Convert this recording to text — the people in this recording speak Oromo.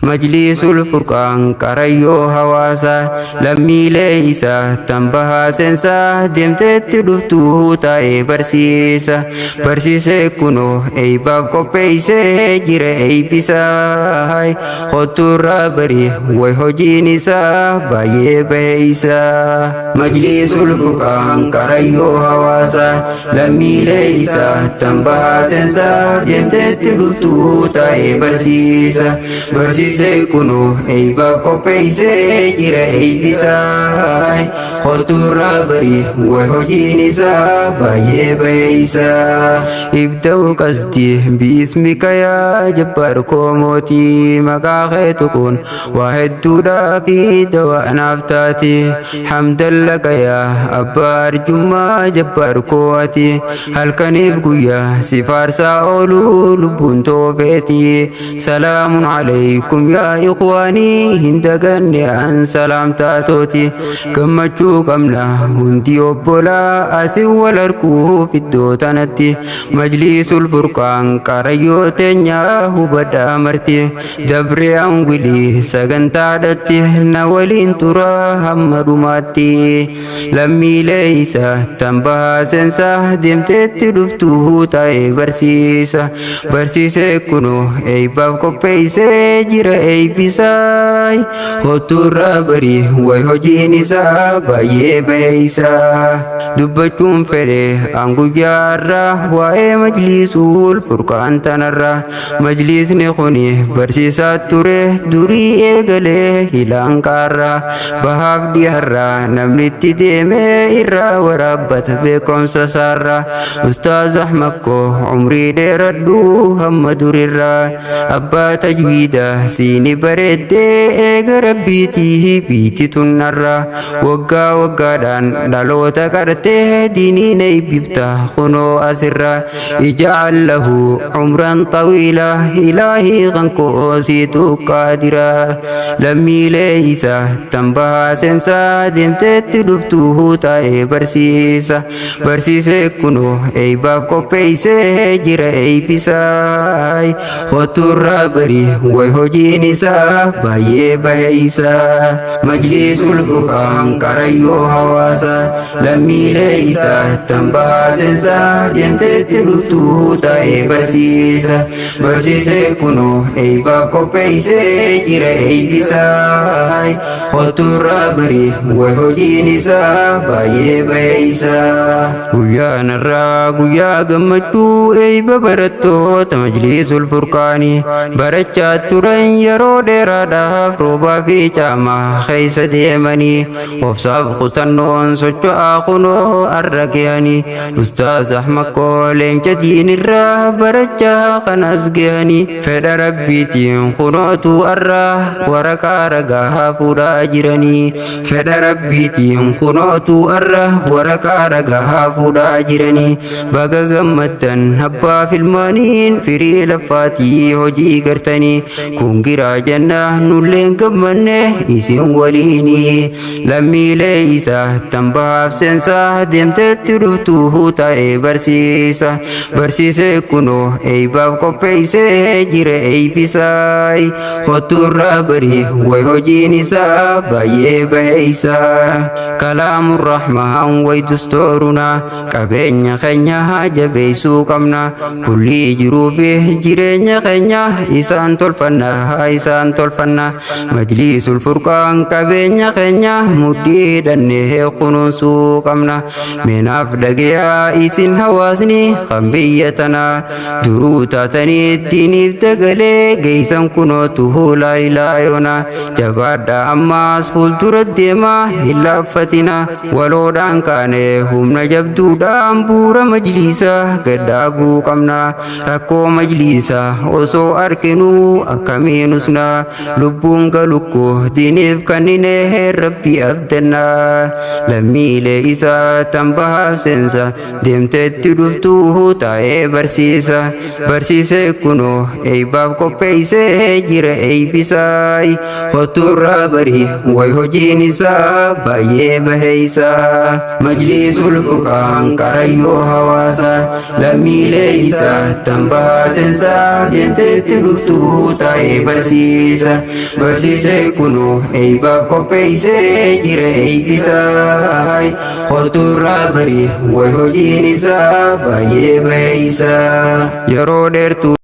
Majliisul Furqaan qarayyoo hawaasaa lammiilee isaa tan bahaa seensaa deemteetti dhuftuu taa'ee barsiisa. Barsiisee kunoo eeybaaf qopheessee jira eeybisaa. Kottuurraa barii way hojiin isaa baay'ee baheessa. Majliisul Furqaan qarayyoo hawaasaa lammiilee isaa tan bahaa seensaa deemteetti dhuftuu taa'ee barsiisa. Barsiisee kunoo eeybaaf qopheessee jira eeybisaa. Kottuurraa barii way hojiin isaa baay'ee baheessa. Ibda'u qasdii biismika yaa jabbaar koo mootii maqaa keetu kun waa hedduudhaa fi dawaa naaf taati. Hamdan laka yaa abbaa arjummaa jabbaar koo ati halkaniif guyyaa si faarsaa ooluu lubbuun toofeeti. Salaamun alaykum yaa ikhwaanii hin daganne an salaamtaatooti. Gammachuu qabna hundi obbolaa asin wal arguuf iddoo tanatti. Majliisul Furqaan qarayyoo teenyaa hubadhaa marti. Dabree angwilii sagantaadhatti na waliin tura hamma dhumaatti. Lammiilee isaa tan bahaa seensaa deemteetti dhuftuu taa'ee barsiisa. Barsiisee kunoo eeybaaf qopheessee jira eeybisaa. Kottuurraa barii way hojiin isaa baay'ee baheessa. Dubbachuun fedhe an guyyaarraa waa'ee Majliisul Furqaan tanarraa. Majliisni kuni barsiisaa ture durii eegalee hilaan qaarraa. Bahaaf dhiyaarraa namni itti deemee irraa waraabbata beekumsa isaarraa. Ustaaz Ahmad koo umrii dheeradhu hamma durirraa. Abbaa tajwiidaa siini bareeddee eega rabbiitii biiti tunnarraa. Waggaa waggaadhaan dhaloota qartee diiniin eebbifta kunoo asirraa. Ija'al lahu umran xawiila ilaahii kan koo siitu qaadira. Lammiilee isaa tan bahaa seensaa deemteetti dhuftuu taa'ee barsiisa. Barsiisee kunoo eeybaaf qopheessee jira eeybisaa. Kottuurraa barii way hojiin isaa baay'ee baheessa. Majliisul Furqaan qarayyoo hawaasaa lammiilee isaa tan bahaa seensaa deemteetti dhuftuu taa'ee barsiisa. Barsiisee kunoo eeybaaf qopheessee jira eeybisaa. Kottuurraa barii way hojiin isaa baay'ee baheessa. Guyyaan irraa guyyaa gammachuu eeyba barattoota Majliisul Furqaanii barachaa turan yeroo dheeraadhaaf roobaa fi caamaa keessa deemanii obsaaf kutannoon socho'aa kunoo arra gahanii. Ustaaz Ahmad koo leenca diinirraa barachaa kanas gahanii fedha rabbiitiin kunootu arra waraqaa ragaa fuudhaa jiranii. Fedha rabbiitiin kunootu arra waraqaa ragaa fuudhaa jiranii. Baga gammaddan abbaa filmaaniin firii laffaatii hojii gartanii. Kun giraa jennaa nulleen gammanne isin waliinii. Lammiilee isaa tan bahaaf seensaa deemteetti dhuftuu taa'ee barsiisa. Barsiisee kunoo eeybaaf qopheessee jira eeybisaa. Kottuurraa barii way hojiin isaa baay'ee baheessa. Kalaamu rahmaan way dustooruna qabeenya keenya jabeessuu qabna. Kullii jiruu fi jireenya keenya isaan tolfanna isaan tolfanna. Majliisul Furqaan qabeenya keenya mudhii hidhannee kunuunsuu qabna. Meenaaf dhagayaa isin hawaasni kan biyya tanaa duruu taatanii diiniif dagalee geessan kunootu laayilaayona. Jabaadha ammaas fuuldura deemaa hin laaffatina. Waloodhaan kaane humna jabduudhaan bu'uura majliisaa gadhaabuu qabna. Rakkoo majliisaa osoo arginuu akkamiin usna. Lubbuun galukko diiniif kannine rabbi abdanna. Lammiilee isaa tan bahaaf seensa deemteetti dhuftuu taa'ee barsiisa. Barsiisee kunoo eeybaaf qopheessee jira eeybisaa. Kottuurraa barii way hojiin isaa baay'ee baheessa. Majliisul Furqaan qarayyoo hawaasaa lammiilee isaa tan bahaa seensaa deemteetti dhuftuu taa'ee barsiisa. Barsiisa barsiisee kunoo eeybaaf qopheessee jira eeybisaa. Kottuurraa bari way hojiin isaa baay'ee baheessa. Yeroo dheertuu.